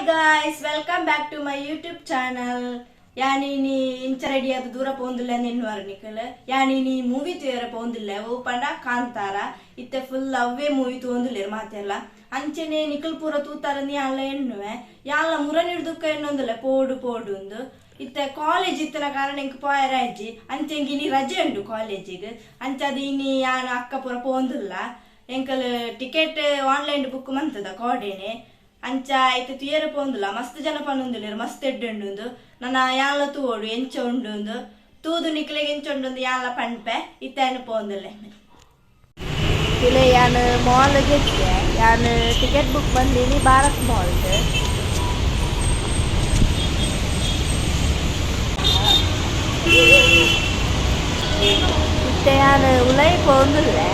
Guys, welcome back to my YouTube channel. ಯಾನ್ ಇನಿ ಇಂಚ ರೆಡಿ ಆದ್ ದೂರ ಪೋಂದುಲ್ಲ ನೆನ್ನುವರ್ ನಿಕಲ್. ಯಾನ್ ಇನಿ ಮೂವಿ ತೂಯರೆ ಪೋಂದುಲ್ಲೆ. ಓ ಪಂಡ ಕಾಂತಾರ. ಇತ್ತೆ ಫುಲ್ ಅವ್ವೇ ಮೂವಿ ತೂವೊಂದುಲ್ಲೆರ್ ಮಾತೆರ್ಲ. ಅಂಚನೆ ನಿಕಲ್ ಪೂರ ತೂತಾರಂದ್ ಯಾನ್ಲ ಎನ್ನುವೆ. ಯಾನ್ಲ ಮುರನಿಡ್ದುಕ್ಕ ಎನ್ನೊಂದುಲ್ಲೆ ಪೋಡು ಪೋಡುಂದು. ಇತ್ತೆ ಕಾಲೇಜ್ ಇತ್ತಿನ ಕಾರಣ ಎಂಕ್ ಪೋಯೆರೆ ಆಯ್ಜಿ. ಅಂಚೆ ಎಂಕ್ ಇನಿ ರಜೆ ಉಂಡು ಕಾಲೇಜಿಗ್. ಅಂಚಾದ್ ಇನಿ ಯಾನ್ ಅಕ್ಕ ಪೂರ ಪೋಂದುಲ್ಲ. ಎಂಕಲ್ ಟಿಕೆಟ್ ಆನ್ಲೈನ್ ಬುಕ್ ಮಂತದ ಕೋಡೆನೆ. ಅಂಚ ಇತ್ತೆ ತೂಯೆರೆ ಪೋಂದುಲ್ಲ. ಮಸ್ತ್ ಜನ ಪನೊಂದುಲ್ಲೆರ್ ಮಸ್ತ್ ಎಡ್ಡೆ ಉಂಡುಂದು. ನನ ಯಾನ್ಲ ತೂವೊಡು ಎಂಚ ಉಂಡುಂದು. ತೂದು ನಿಕ್ಲೆಗ್ ಎಂಚ ಉಂಡುಂದು ಯಾನ್ಲ ಪನ್ಪೆ. ಇತ್ತೆ ಯಾನ್ ಪೋಂದುಲ್ಲೆ. ಇಲೆ ಯಾನ್ ಮಾಲ್ ಗೆತ್ತೆ. ಯಾನ್ ಟಿಕೆಟ್ ಬುಕ್ ಬಂದೀನಿ ಭಾರತ್ ಮಾಲ್. ಇತ್ತೆ ಯಾನ್ ಉಲೈ ಪೋಂದುಲ್ಲೆ.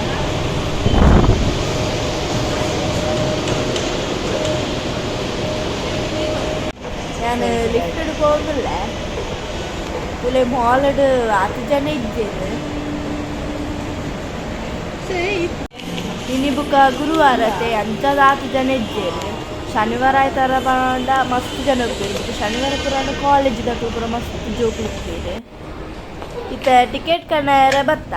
ಯಾನ್ ಲಿಫ್ಟ್ ಪೋಂದುಲ್ಲೆ. ಉಲೆ ಮಾಲ್ ಆತ್ ಜನ ಇಜ್ಜೆರ್. ಇನಿ ಬುಕ ಗುರುವಾರತೆ ಅಂಚಾದ್ ಆತ್ ಜನ ಇಜ್ಜೆರ್. ಶನಿವಾರ ಆಯ್ತಾರ ಪಂಡ ಮಸ್ತ್ ಜನ ಉಪ್ಪೆರ್. ಬೊಕ ಶನಿವಾರ ಪೂರ ಕಾಲೇಜ್ ದಕುಲು ಪೂರ ಮಸ್ತ್ ಜೋಕುಲು ಉಪ್ಪೆರ್. ಇತ್ತೆ ಟಿಕೆಟ್ ಕನಯೆರೆ ಬತ್ತ.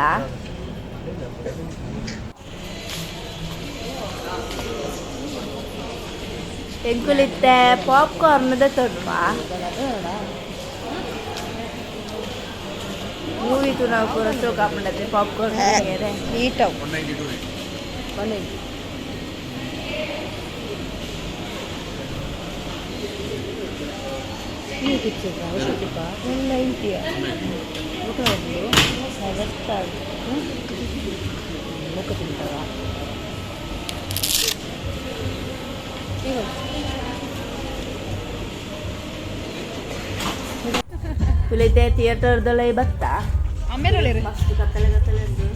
ಎಂಕುಲು ಇತ್ತೆ ಪಾಪ್ ಕಾರ್ನ್ ದೆತೊನುವ. ಮೂವಿ ತೂನಗ ಪೂರ ಶೋಕ್ ಆಪುಂಡತೆ ಪಾಪ್ ಕಾರ್ನ್ ತಿನಿಯೆರೆ. ಕುಲೈತೆ ಥಿಯೇಟರ್ ದೊಲೈ ಬತ್ತ. ಮಸ್ತ್ ಕತ್ತಲೆ ಕತ್ತಲೆ ಉಂಡು.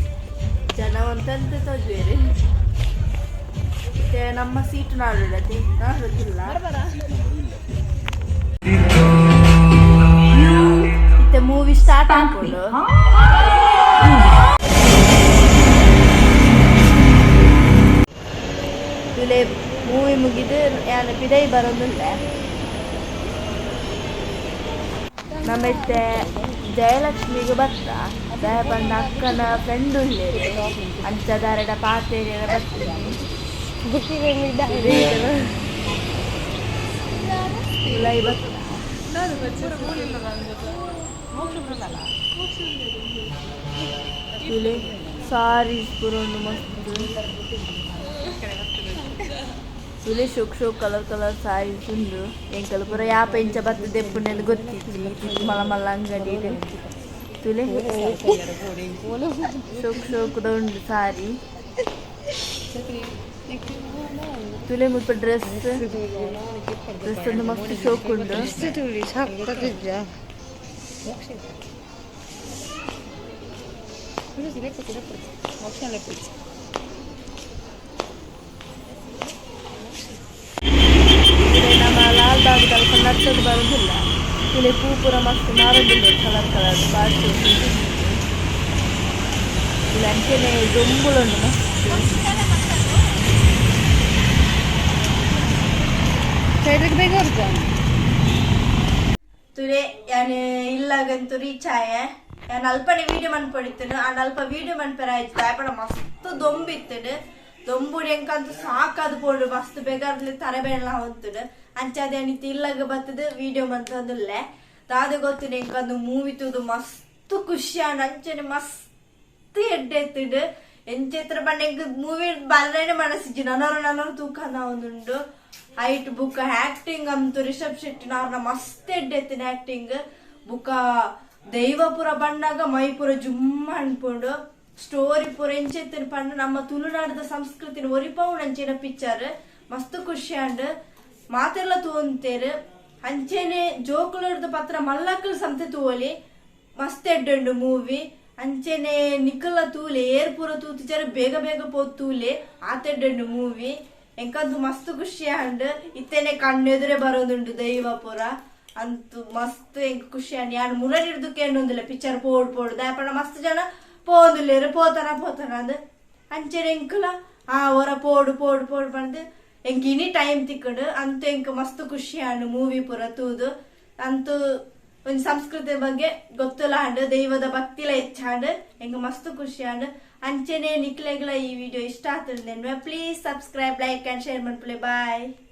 ಜನ ಒಂತಂತೆ ತೋಜುವೆರ್. ಇತ್ತೆ ನಮ್ಮ ಸೀಟ್ ನಾಡೊಡತೆ ನಾಡೊದಿಲ್ಲ. ಇತ್ತೆ ಮೂವಿ ಸ್ಟಾರ್ಟ್ ಆಪುಂಡು. ತುಲೆ ಮೂವಿ ಮುಗಿದು ಯಾನ್ ಪಿದೈ ಬರೊಂದುಲ್ಲೆ. ನಮ್ಮ ಇತ್ತೆ ಜಯಲಕ್ಷ್ಮಿಗ್ ಬತ್ತ. ದಾಯೆ ಪಂಡ ಅಕ್ಕನ ಫ್ರೆಂಡ್ ಉಲ್ಲೆರ್. ಅಂಚಾದ್ ಅರೆಡ ಪಾತೆರ್ಯೆರೆ ಬತ್ತಿನಿ. ಉಲೈ ಬತ್ತ. ತುಲೆ ಸಾರೀಸ್ ಪೂರ ಉಂಡು ಮಸ್ತ್. ತುಲೆ ಶೋಕ್ ಶೋಕ್ ಕಲರ್ ಕಲರ್ ಸಾರೀಸ್ ಉಂಡು. ಎಂಕಲ್ ಪೂರ ಯಾಪ ಇಂಚ ಬತ್ತ್ ದೆಪ್ಪುನೆಂದ್ ಗೊತ್ತಿಜ್ಜಿ ಮಲ್ಲ ಮಲ್ಲ ಅಂಗಡಿಡ್. ತುಲೆ ಶೋಕ್ ಶೋಕುದ ಉಂಡು ಸಾರಿ. ತುಲೆ ಮುಲ್ಪ ಡ್ರೆಸ್ ಡ್ರೆಸ್ ಒಂದು ಮಸ್ತ್ ಶೋಕ್ ಉಂಡು. ನಮ್ಮ ಲಾಲ್ ಬಾಗ್ ದಲ್ಪ ನಡ್ತೊಂದು ಬರೋದಿಲ್ಲ. ತುಲೆ ಪೂ ಪೂರ ಮಸ್ತ್ ಮಾರೊಂದುಲ್ಲೆರ್ ಕಲರ್ ಕಲರ್ ಬಾರಿ ಶೋಕು. ತುಲೆ ಅಂಚನೆ ದೊಂಬುಲು ಉಂಡು ಮಸ್ತ್. ತುಲೆ ಯಾನ್ ಇಲ್ಲಗಂತೂ ರೀಚ್ ಆಯೆ. ಯಾನ್ ಅಲ್ಪನೆ ವಿಡಿಯೋ ಮನ್ಪೊಡಿತ್ತುಂಡು. ಆಂಡ ಅಲ್ಪ ವಿಡಿಯೋ ಮನ್ಪೆರೆ ಆಯ್ತು. ದಾಯೆ ಪಂಡ ಮಸ್ತ್ ದೊಂಬು ಇತ್ತುಂಡು. ದೊಂಬುಡು ಎಂಕಂತೂ ಸಾಕಾದ್ ಪೋಂಡು. ಮಸ್ತ್ ಬೇಗಾರ್ಲಿ ತರೆ ಬೇನೆಲ ಆವೊಂತುಂಡು. ಅಂಚಾದ್ ಯಾನ್ ಇತ್ತೆ ಇಲ್ಲಗ್ ಬತ್ತುದು ವಿಡಿಯೋ ಮಂತೊಂದುಲ್ಲೆ. ದಾದ ಗೊತ್ತುಂಡು ಎಂಕಂದು ಮೂವಿ ತೂದು ಮಸ್ತ್ ಖುಷಿ ಆಂಡ್. ಅಂಚನೆ ಮಸ್ತ್ ಎಡ್ಡೆ ಇತ್ತುಂಡು. ಎಂಚ ಇತ್ತ್ಂಡ ಪಂಡ ಎಂಕ್ ಮೂವಿ ಬರ್ರೆನೆ ಮನಸ್ಸಿಜ್ಜಿ. ನನೊರ ನನೊರ ತೂಕಂದ್ ಆವೊಂದುಂಡು. ಐಟ್ ಬುಕ್ಕ ಆಕ್ಟಿಂಗ್ ಅಂತೂ ರಿಷಬ್ ಶೆಟ್ಟಿ ನಾರ್ನ ಮಸ್ತ್ ಎಡ್ಡೆ ಇತ್ತಿನ ಆಕ್ಟಿಂಗ್. ಬುಕ್ಕ ದೈವ ಪೂರ ಬನ್ನಗ ಮೈ ಪೂರ ಜುಮ್ ಅನ್ಪುಂಡು. ಸ್ಟೋರಿ ಪೂರ ಎಂಚ ಇತ್ತಿನ ಪಂಡ ನಮ್ಮ ತುಳುನಾಡದ ಸಂಸ್ಕೃತಿನ ಒರಿಪಾವುನಂಚಿನ ಪಿಕ್ಚರ್. ಮಸ್ತ್ ಖುಷಿ ಆಂಡ್. ಮಾತೆರ್ಲ ತೂವೊಂತೆರ್. ಅಂಚೆನೆ ಜೋಕುಲುರ್ದು ಪತ್ರ ಮಲ್ಲಕುಲು ಸಂತೆ ತೂವೊಲಿ. ಮಸ್ತ್ ಎಡ್ಡೆ ಉಂಡು ಮೂವಿ. ಅಂಚೆನೆ ನಿಕುಲ್ಲ ತೂಲೆ. ಏರ್ ಪೂರ ತೂತಿಜರ್ ಬೇಗ ಬೇಗ ಪೋದು ತೂಲೆ. ಆತ್ ಎಡ್ಡೆ ಉಂಡು ಮೂವಿ. ಎಂಕಂತೂ ಮಸ್ತ್ ಖುಷಿ ಆಂಡ್. ಇತ್ತೆನೆ ಕಣ್ಣೆದುರೆ ಬರೋದುಂಡು ದೈವ ಪೂರ. ಅಂತೂ ಮಸ್ತ್ ಎಂಕ್ ಖುಷಿ ಆಂಡ್. ಯಾನ್ ಮುರನಿಡ್ದು ಕೇಂಡೊಂದುಲ್ಲೆ ಪಿಕ್ಚರ್ ಪೋಡು ಪೋಡು. ದಾಯೆ ಪಂಡ ಮಸ್ತ್ ಜನ ಪೋವೊಂದುಲ್ಲೆರ್ ಪೋತನ ಪೋತನ ಅಂದ್. ಅಂಚೆನೆ ಎಂಕುಲ ಆ ಒರ ಪೋಡು ಪೋಡು ಪೋಡು ಪಂದ್ ಎಂಕ್ ಇನಿ ಟೈಮ್ ತಿಕ್ಕುಂಡು. ಅಂತೂ ಎಂಕ್ ಮಸ್ತ್ ಖುಷಿ ಆಂಡ್ ಮೂವಿ ಪೂರ ತೂದು. ಅಂತೂ ಒಂಜಿ ಸಂಸ್ಕೃತಿ ಬಗ್ಗೆ ಗೊತ್ತುಲ ಆಂಡ್, ದೈವದ ಭಕ್ತಿಲ ಹೆಚ್ಚಾಂಡ್. ಎಂಕ್ ಮಸ್ತ್ ಖುಷಿ ಆಂಡ್. ಅಂಚೆನೆ ನಿಕ್ಲೆಗ್ಲ ಈ ವಿಡಿಯೋ ಇಷ್ಟ ಆತುಂಡು. Please subscribe, like and share ಮನ್ಪುಲೆ. Bye.